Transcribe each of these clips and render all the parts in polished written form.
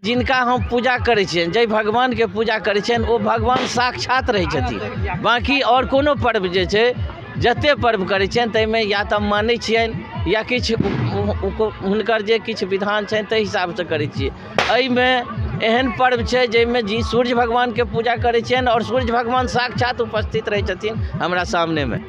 जिनका हम पूजा करै छियनि, जाहि भगवानके पूजा करै छियनि, ओ भगवान साक्षात रहै छथिन। बाँकी आओर कोनो पर्व जे छै, जतेक पर्व करै छियनि ताहिमे या तऽ मानै छियनि या किछु हुनकर जे किछु विधान छनि ताहि हिसाबसँ करै छियै। एहिमे एहन पर्व छै जाहिमे जी सूर्य भगवानके पूजा करै छियनि आओर सूर्य भगवान साक्षात उपस्थित रहै छथिन हमरा सामनेमे।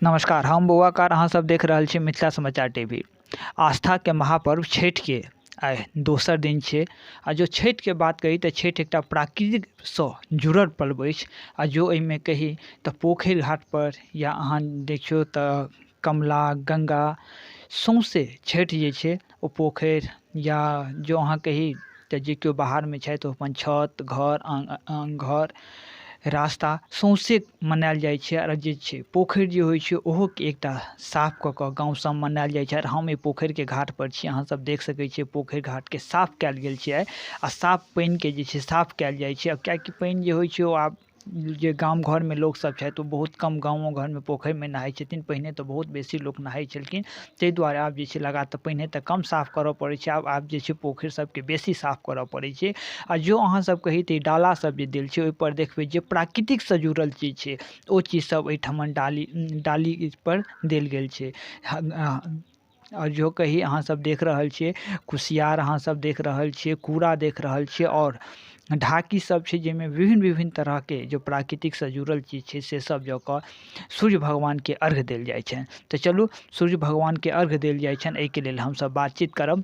नमस्कार, हम बौआकार, अहाँ सब देख रहल छी मिथिला समाचार टीवी। आस्था के महापर्व छठि के आइ दोसर दिन छै आ जो छठि के बात करी तऽ छठि एकटा प्राकृतिक सँ जुड़ल पर्व अछि आ जो एहिमे कही तऽ पोखरि घाट पर या अहाँ देखियौ तऽ कमला गंगा सौंसे छठि जे छै ओ पोखरि या जो अहाँ कही तऽ जे केओ बाहरमे छथि ओ अपन छत घर घर रास्ता सौँसे मनायल जाइ छै। आर जे छै पोखरि जे होइ छै ओहोके एकटा साफ कऽ कऽ गाँव सब मनायल जाइ छै। आर हम एहि पोखरिके घाटपर छी, अहाँ सब देख सकै छियै पोखरि घाटके साफ कयल गेल छै आइ। आ साफ पानिके जे छै साफ कयल जाइ छै, किएकि पानि जे होइ छै ओ आब जे गाम घरमे लोकसभ छथि ओ बहुत कम गामो घरमे पोखरिमे नहाइ छथिन। पहिने तऽ बहुत बेसी लोक नहाइ छलखिन, ताहि दुआरे आब जे छै लगातार पहिने तऽ कम साफ करऽ पड़ै छै, आब जे छै पोखरि सबके बेसी साफ करऽ पड़ै छै। आ जो अहाँ सब कही तऽ ई डाला सब जे देल छै ओहिपर देखबै जे प्राकृतिकसँ जुड़ल चीज छै ओ चीज सब एहिठमन डाली डाली पर देल गेल छै। आओर जो कही अहाँ सब देख रहल छियै कुसियार अहाँ सब देख रहल छियै, कूड़ा देख रहल छियै आओर ढाकी सब छै जाहिमे विभिन्न विभिन्न तरहके जो प्राकृतिकसँ जुड़ल चीज छै से सब जऽ कऽ सूर्य भगवानके अर्घ देल जाइ छनि। तऽ चलू सूर्य भगवानके अर्घ देल जाइ छनि एहिके लेल हमसब बातचीत करब।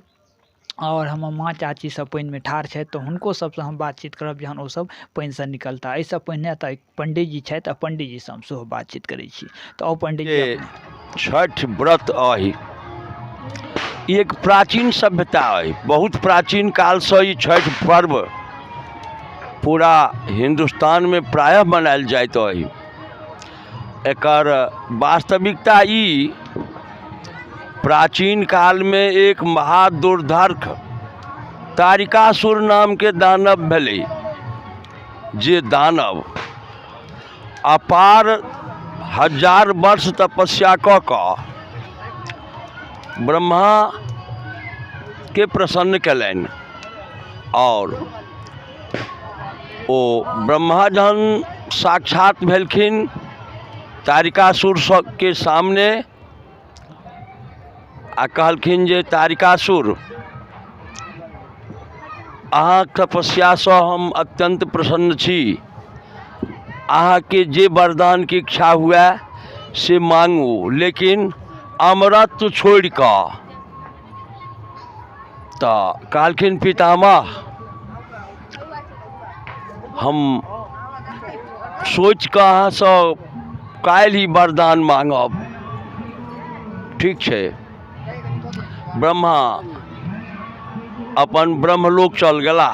आओर हमर माँ चाची सब पानिमे ठाढ़ छथि तऽ हुनको सबसँ हम बातचीत करब जहन ओ सब पानिसँ निकलता। एहिसँ पहिने तऽ पंडीजी छथि आ पंडीजीसँ हम सेहो बातचीत करै छी। तऽ आउ पंडीजी। छठि व्रत अहि एक प्राचीन सभ्यता अइ, बहुत प्राचीन कालसँ ई छठि पर्व पूरा हिन्दुस्तानमे प्रायः मनायल जाइत अइ। एकर वास्तविकता ई प्राचीन कालमे एक महादुर्धर्ष तारिकासुर नामके दानव भेलै, जे दानव अपार हजार वर्ष तपस्या कऽ कऽ ब्रह्माके प्रसन्न कयलनि आओर ओ ब्रह्मा जहन साक्षात भेलखिन तारिकासुर सबके सामने आ कहलखिन जे तारिकासुर, अहाँके तपस्यासँ हम अत्यन्त प्रसन्न छी, अहाँके जे वरदानके इच्छा हुए से माँगू, लेकिन अमरत्व छोड़ि कऽ। तऽ कहलखिन पितामह, हम सोचिकऽ अहाँसँ काल्हि ई वरदान माँगब। ठीक छै। ब्रह्मा अपन ब्रह्मलोक चल गेला।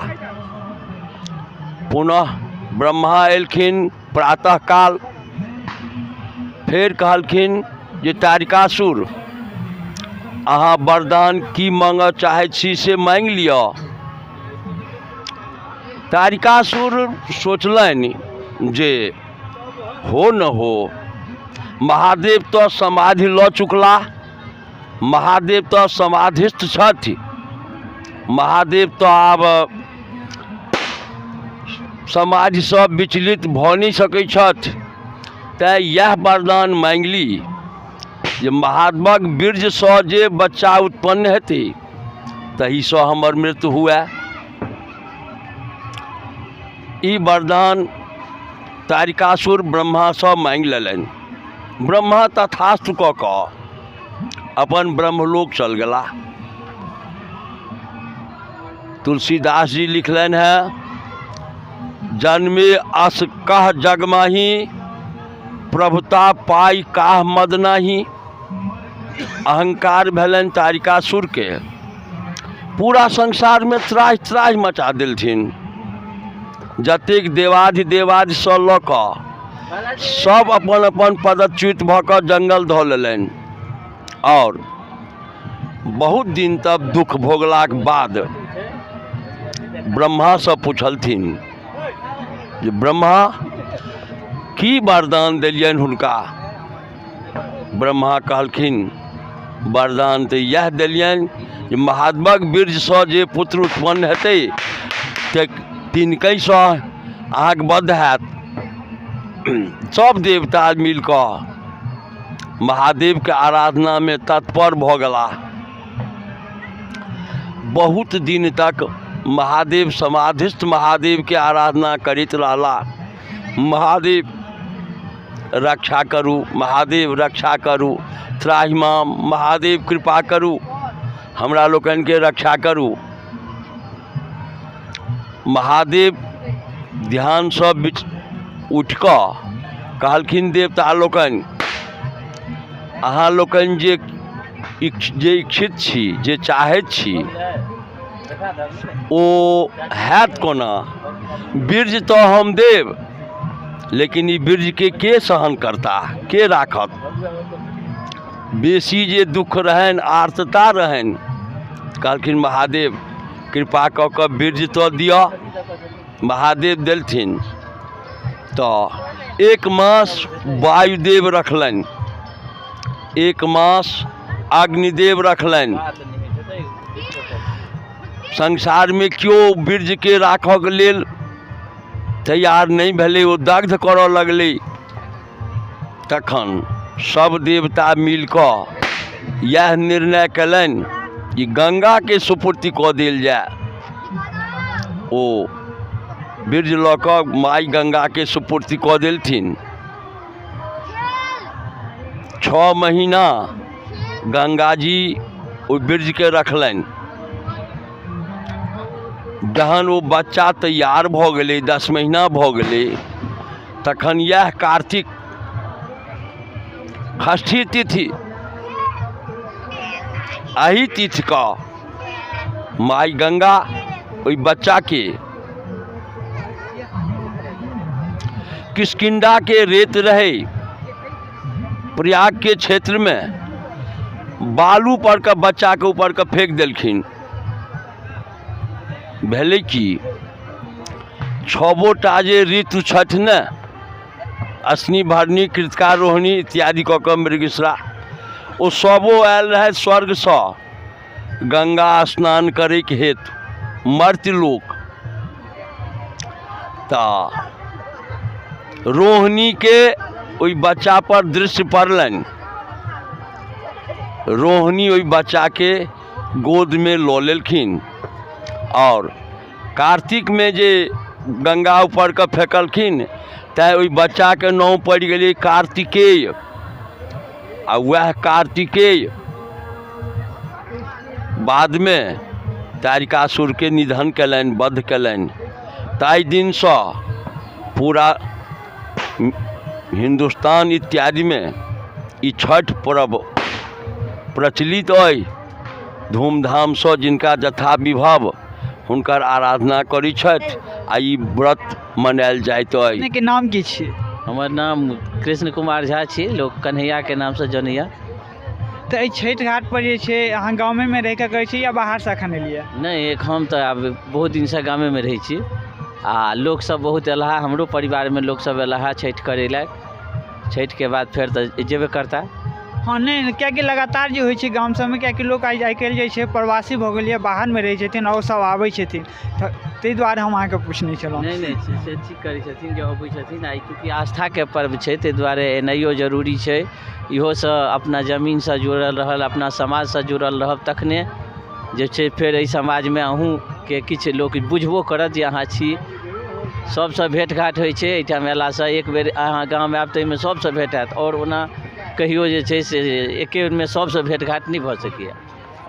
पुनः ब्रह्मा एलखिन प्रातः काल, फेर कहलखिन जे तारिकासुर, अहाँ वरदान की माँगऽ चाहै छी से माँगि लिअ। तारिकासुर सोचलनि जे हो न हो महादेव तऽ समाधि लऽ चुकला, महादेव तऽ समाधिस्थ छथि, महादेव तऽ आब समाधिसँ विचलित भऽ नहि सकै छथि, तेँ इएह वरदान माँगि ली जे महात्माक बीर्यसँ जे बच्चा उत्पन्न हेतै तहीसँ हमर मृत्यु हुए। ई वरदान तारिकासुर ब्रह्मासँ माँगि लेलनि। ब्रह्मा तथास्तु कऽ कऽ अपन ब्रह्मलोक चल गेलाह। तुलसीदास जी लिखलनि हेँ, जन्मे अस कह जगमाही, प्रभुता पाइ काह मद नाही। अहंकार भेलनि तारिकासुरके, पूरा संसारमे त्राहि त्राहि मचा देलथिन। जतेक देवाधिदेवादिसँ लऽ कऽ सब अपन अपन पदच्युत भऽ कऽ जङ्गल धऽ लेलनि आओर बहुत दिन तक दुख भोगलाक बाद ब्रह्मासँ पुछलथिन जे ब्रह्मा की वरदान देलियनि हुनका। ब्रह्मा कहलखिन वरदान तऽ इएह देलियनि जे महात्माक वीर्यसँ जे पुत्र उत्पन्न हेतै तऽ तिनकहिसँ अहाँके वध हैत। सब देवता मिल कऽ महादेवके आराधनामे तत्पर भऽ गेलाह। बहुत दिन तक महादेव समाधिस्थ महादेवके आराधना करैत रहला। महादेव रक्षा करू, महादेव रक्षा करू, त्राहिमाम महादेव कृपा करू, हमरा लोकनिके रक्षा करू। महादेव ध्यानसँ उठि कऽ कहलखिन देवता लोकनि, अहाँ लोकनि जे जे इच्छित छी, जे चाहैत छी, ओ हैत कोना? वीर्य तऽ हम देब, लेकिन ई वीर्यके के सहन करता, के राखत? बेसी जे दुःख रहनि, आर्तता रहनि, कहलखिन महादेव कृपा कऽ कऽ वीर्य तऽ दिअ। महादेव देलथिन तऽ एक मास वायुदेव रखलनि, एक मास अग्निदेव रखलनि। संसारमे केओ वीर्यके राखऽके लेल तैयार नहि भेलै, ओ दग्ध करऽ लगलै। तखन सब देवता मिल कऽ इएह निर्णय कयलनि कि गङ्गाके सुपूर्ति कऽ देल जाय। ओ वीर्य लऽ कऽ माइ गङ्गाके सुपूर्ति कऽ देलथिन। 6 महीना गङ्गाजी ओहि वीर्यके रखलनि। जहन ओ बच्चा तैयार भऽ गेलै, 10 महीना भऽ गेलै, तखन इएह कार्तिक षष्ठी तिथि, एहि तिथिके माइ गङ्गा ओहि बच्चाके किष्किंधाके रेत रहै प्रयागके क्षेत्रमे बालू पर के बच्चाके ऊपर के फेंक देलखिन। भेलै की, 6 टा जे ऋतु छथि ने, अश्विनी, भरणी, कृतिका, रोहिणी इत्यादि कऽ कऽ मृगशिरा, ओ सबो आयल रहै स्वर्गसँ गंगा स्नान करैके हेतु मर्त्यलोक। तऽ रोहिणीके ओहि बच्चा पर दृष्टि पड़लनि। रोहिणी ओहि बच्चाके गोदमे लऽ लेलखिन आओर कार्तिकमे जे गंगा ऊपर के फेकलखिन तैँ ओहि बच्चाके नाम पड़ि गेलै कार्तिकेय। आ वएह कार्तिकेय बादमे तारिकासुरके निधन कयलनि, वध कयलनि। ताहि दिनसँ पूरा हिन्दुस्तान इत्यादिमे ई छठि पर्व प्रचलित अइ। धूमधामसँ जिनका यथा विभव हुनकर आराधना करै छथि आ ई व्रत मनायल जाइत अइ। अपनेके नाम की छी? हमर नाम कृष्ण कुमार झा छी, लोक कन्हैयाके नामसँ जनैया। तऽ एहि छठि घाट पर जे छै अहाँ गामेमे रहिकऽ करै छी या बाहरसँ एखन एलियै? नहि, एक हम तऽ आब बहुत दिनसँ गामेमे रहै छी आ लोकसब बहुत एलहा, हमरो परिवारमे लोकसब एलहा छठि करै लए। छठिके बाद फेर तऽ जेबे करता। हँ, नहि, किएकि लगातार जे होइ छै गाम सबमे, किएकि लोक आइ काल्हि जे छै प्रवासी भऽ गेल यऽ, बाहरमे रहै छथिन आओर सब आबै छथिन, तऽ ताहि दुआरे हम अहाँके पुछने छलहुँ। नहि नहि, से ठीक करै छथिन जे अबै छथिन। आ चूँकि आस्थाके पर्व छै ताहि दुआरे एनाइयो जरूरी छै। इहोसँ अपना जमीनसँ जुड़ल रहल, अपना समाजसँ जुड़ल रहब, तखने जे छै फेर एहि समाजमे अहूँके किछु लोक बुझबो करत जे अहाँ छी। सबसँ भेँट घाँट होइ छै एहिठाम अयलासँ। एक बेर अहाँ गाम आयब तऽ एहिमे सबसँ भेँट हैत, आओर ओना कहियो जे छै से एके बेरमे सबसँ भेँट घाँट नहि भऽ सकैए।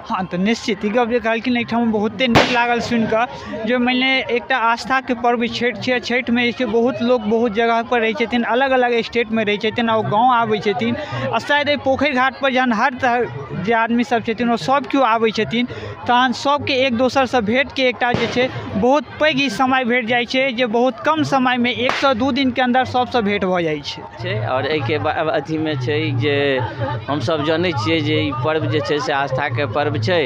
हँ, तऽ निश्चित ई गप जे कहलखिन एहिठाम बहुते नीक लागल सुनिकऽ जे मानि लिअ एकटा आस्थाके पर्व छठि छै। छठिमे जे छै बहुत लोक बहुत जगहपर रहै छथिन, अलग अलग स्टेटमे रहै छथिन आ ओ गाँव आबै छथिन आ शायद एहि पोखरि घाटपर जहन हर तरह जे आदमी सब छथिन ओ सब केओ आबै छथिन। तहन सबके एक दोसरसँ भेँटके एकटा जे छै बहुत पैघ ई समय भेट जाइ छै, जे बहुत कम समयमे 1सँ 2 दिनके अन्दर सबसँ भेँट भऽ जाइ छै। छै आओर एहिके अथीमे छै जे हमसभ जनै छियै जे ई पर्व जे छै से आस्थाके पर्व छै।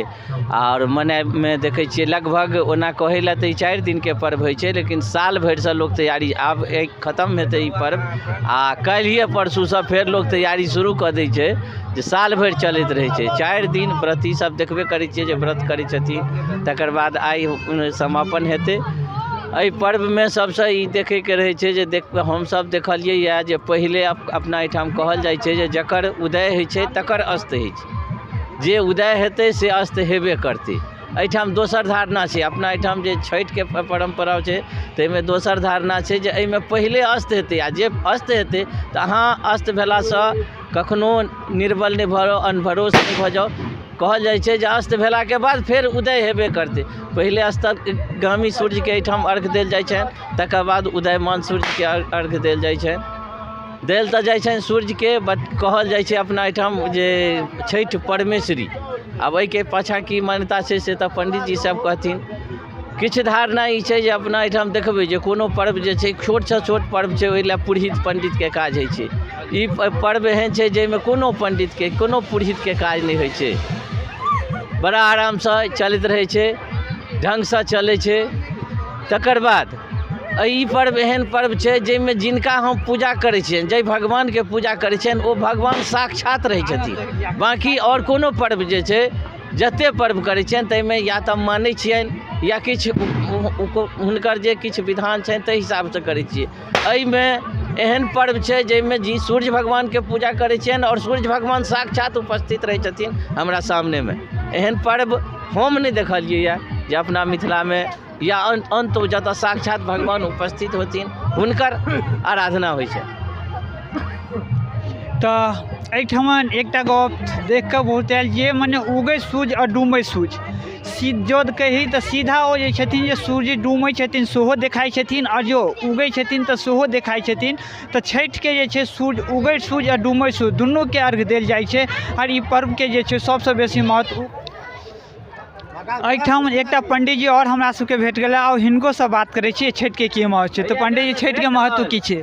आओर मनाबैमे देखै छियै लगभग ओना कहै लए तऽ ई 4 दिनके पर्व होइ छै, लेकिन साल भरिसँ लोक तैयारी, आब एक खतम हेतै ई पर्व आ काल्हिए परसूसँ फेर लोक तैयारी शुरू कऽ दै छै जे साल भरि चलैत रहै छै। 4 दिन व्रती सब देखबे करै छियै जे व्रत करै छथिन, तकर बाद आइ समापन हेतै। एहि पर्वमे सबसँ ई देखैके रहै छै जे देख हमसब देखलियै यऽ जे पहिले अपना एहिठाम कहल जाइ छै जे जकर उदय होइ छै तकर अस्त होइ छै, जे उदय हेतै से अस्त हेबे करतै। एहिठाम दोसर धारणा छै, अपना एहिठाम जे छठिके परम्परा छै ताहिमे दोसर धारणा छै जे एहिमे पहिले अस्त हेतै आ जे अस्त हेतै तऽ अहाँ अस्त भेलासँ कखनो निर्बल नहि भऽ जाउ, अनभरोस नहि भऽ जाउ। कहल जाइ छै जे अस्त भेलाके बाद फेर उदय हेबे करतै। पहिले अस्तगामी सूर्यके एहिठाम अर्घ देल जाइ छनि, तकर बाद उदयमान सूर्यके अर्घ देल जाइ छनि। देल तऽ जाइ छनि सूर्यके, बट कहल जाइ छै अपना एहिठाम जे छठि परमेश्वरी। आब एहिके पाछाँ की मान्यता छै से तऽ पंडीजी सब कहथिन। किछु धारणा ई छै जे अपना एहिठाम देखबै जे कोनो पर्व जे छै छोटसँ छोट पर्व छै ओहि लए पुरोहित पंडितके काज होइ छै। ई पर्व एहन छै जाहिमे कोनो पंडितके कोनो पुरोहितके काज नहि होइ छै, बड़ा आरामसँ चलैत रहै छै, ढङ्गसँ चलै छै। तकर बाद ई पर्व एहन पर्व छै जाहिमे जिनका हम पूजा करै छियनि, जाहि भगवानके पूजा करै छियनि ओ भगवान साक्षात रहै छथिन। बाँकी आओर कोनो पर्व जे छै जते पर्व करै छियनि ताहिमे या तऽ मानै छियनि या किछु हुनकर जे किछु विधान छनि ताहि हिसाबसँ करै छियै। एहिमे एहन पर्व छै जाहिमे जी सूर्य भगवानके पूजा करै छियनि आओर सूर्य भगवान साक्षात उपस्थित रहै छथिन हमरा सामनेमे। एहन पर्व हम नहि देखलियै यऽ जे अपना मिथिलामे या अन्त जतऽ साक्षात भगवान उपस्थित होथिन हुनकर आराधना होइ छै। तऽ एहिठमन एकटा गप देख कऽ बहुत आयल जे मने उगै सूर्य आओर डूबै सूर्य, जँ कही तऽ सीधा ओ जे छथिन जे सूर्य डूबै छथिन सेहो देखाइ छथिन आओर जो उगै छथिन तऽ सेहो देखाइ छथिन। तऽ छठिके जे छै सूर्य उगै सूर्य आओर डूबै सूर्य दुनूके अर्घ देल जाइ छै आओर ई पर्वके जे छै सबसँ बेसी महत्व। एहिठाम एकटा पंडीजी आओर हमरा सबके भेट गेला आओर हिनकोसँ बात करै छियै छठिके की महत्व छै। तऽ पंडीजी छठिके महत्व की छै?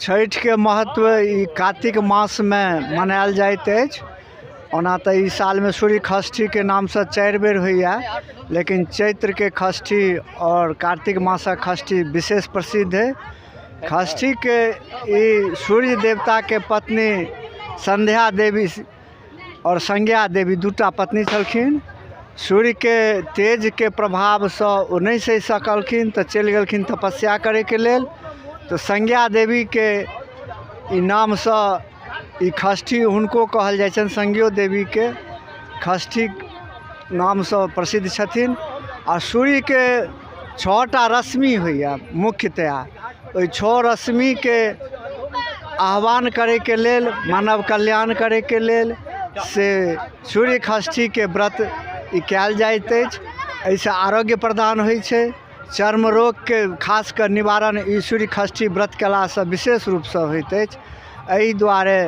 छठिके महत्व ई कार्तिक मासमे मनायल जाइत अछि। ओना तऽ ई सालमे सूर्य षष्ठीके नामसँ 4 बेर होइए, लेकिन चैत्रके षष्ठी आओर कार्तिक मासक षष्ठी विशेष प्रसिद्ध अइ। षष्ठीके ई सूर्य देवताके पत्नी संध्या देवी आओर संज्ञा देवी 2टा पत्नी छलखिन। सूर्यके तेजके प्रभावसँ ओ नहि सहि सकलखिन तऽ चलि गेलखिन तपस्या करैके लेल। तऽ संज्ञा देवीके ई नामसँ ई षष्ठी हुनको कहल जाइ छनि, संज्ञो देवीके षष्ठी नामसँ प्रसिद्ध छथिन। आ सूर्यके 6टा रश्मि होइए मुख्यतया, ओहि 6 रश्मिके आह्वान करैके लेल, मानव कल्याण करैके लेल से सूर्य षष्ठीके व्रत ई कयल जाइत अछि। एहिसँ आरोग्य प्रदान होइ छै, चर्म रोगके खास कऽ निवारण ई सूर्य षष्ठी व्रत कयलासँ विशेष रूपसँ होइत अछि। एहि दुआरे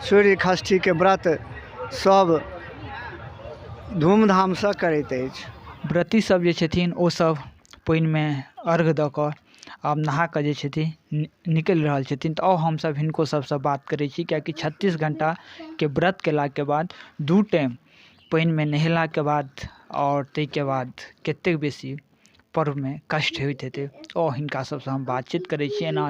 सूर्य षष्ठीके व्रत सब धूमधामसँ करैत अछि। व्रती सब जे छथिन ओ सब पानिमे अर्घ दऽ कऽ आब नहा कऽ जे छथिन निकलि रहल छथिन। तऽ आउ हमसब हिनको सबसँ बात करै छी, किएकि 36 घण्टाके व्रत केलाके बाद 2 टाइम पानिमे नहेलाके बाद आओर ताहिके बाद कतेक बेसी पर्वमे कष्ट होइत हेतै, ओ हिनका सबसँ हम बातचीत करै छी। एना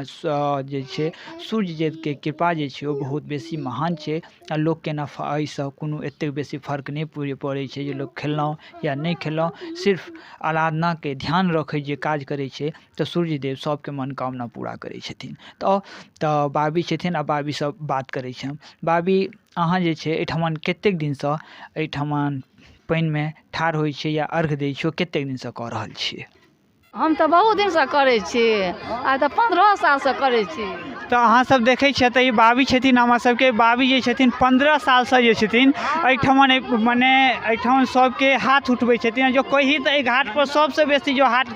जे छै सूर्यदेवके कृपा जे छै ओ बहुत बेसी महान छै आ लोकके एना एहिसँ कोनो एतेक बेसी फर्क नहि पड़ै छै जे लोक खेलहुँ या नहि खेलहुँ, सिर्फ आराधनाके ध्यान रखै जे काज करै छै तऽ सूर्यदेव सबके मनोकामना पूरा करै छथिन। तऽ बाबी छथिन आ बाबीसँ बात करै छी हम। बाबी, अहाँ जे छै एहिठमन कतेक दिनसँ एहिठमन पानिमे ठाढ़ होइ छियै या अर्घ दै छियै, कतेक दिनसँ कऽ रहल छियै? हम तऽ बहुत दिनसँ करै छी, आइ तऽ 15 सालसँ करै छी। तऽ अहाँ सब देखै छियै तऽ ई बाबी छथिन हमरा सबके। बाबी जे छथिन 15 सालसँ जे छथिन एहिठमन मने एहिठमन सबके हाथ उठबै छथिन। जो कही तऽ एहि घाटपर सबसँ बेसी जो हाथ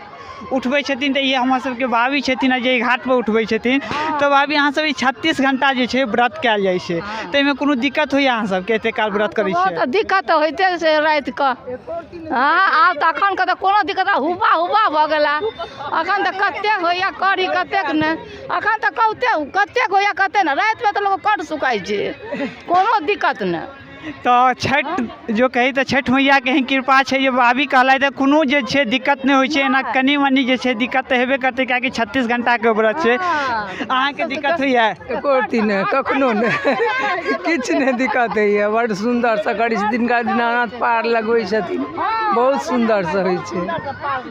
उठबै छथिन। तऽ ई हमर सबके भाभी छथिन आ जे ई घाटपर उठबै छथिन। तऽ भाभी, अहाँ सब ई 36 घण्टा जे छै व्रत कयल जाइ छै, ताहिमे कोनो दिक्कत होइए अहाँ सबके, एते काल व्रत करै बहुत छियै? दिक्कत तऽ होइते छै रातिके। हँ, आब तऽ एखनके तऽ कोनो दिक्कत, हुबा हुबा भऽ गेला। एखन तऽ कतेक होइए करी, कतेक नहि। एखन तऽ कते कतेक होइए, कतेक नहि। रातिमे तऽ लोक कट सुखाइ छै, कोनो दिक्कत नहि। तऽ छठि जो कही तऽ छठि मैयाके एहन कृपा छै जे भाभी कहलथि तऽ कोनो जे छै दिक्कत नहि होइ छै। एना कनि मनि जे छै दिक्कत तऽ हेबे करतै, किएकि 36 घण्टाके व्रत छै। अहाँके दिक्कत होइए? एको रत्ती नहि, कखनो नहि, किछु नहि दिक्कत होइए। बड्ड सुन्दरसँ करै छी। दिनका दीनानाथ पार लगबै छथिन, बहुत सुन्दरसँ होइ छै।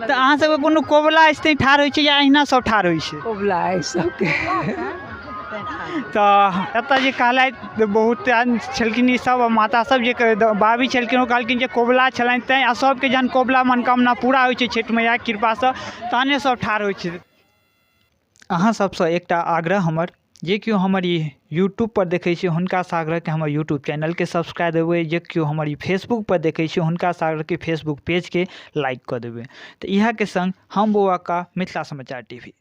तऽ अहाँ सबके कोनो कोबला अछि तैँ ठाढ़ होइ छै या अहिना सब ठाढ़ होइ छै? कबुला अइ सबके। तऽ एतऽ जे कहलथि बहुत छलखिन ई सब माता सब, जे बाबी छलखिन, ओ कहलखिन जे कोबला छलनि तैँ, आ सबके जहन कोबला मनोकामना पूरा होइ छै छठि मैयाके कृपासँ, तहने सब ठाढ़ होइ छै। अहाँ सबसँ एकटा आग्रह हमर, जे केओ हमर ई यूट्यूबपर देखै छी हुनकासँ आग्रह कि हमर यूट्यूब चैनलके सब्सक्राइब देबै, जे केओ हमर ई फेसबुकपर देखै छी हुनकासँ आग्रह कि फेसबुक पेजके लाइक कऽ देबै। तऽ इएहके सङ्ग हम बौआ का, मिथिला समाचार टी वी।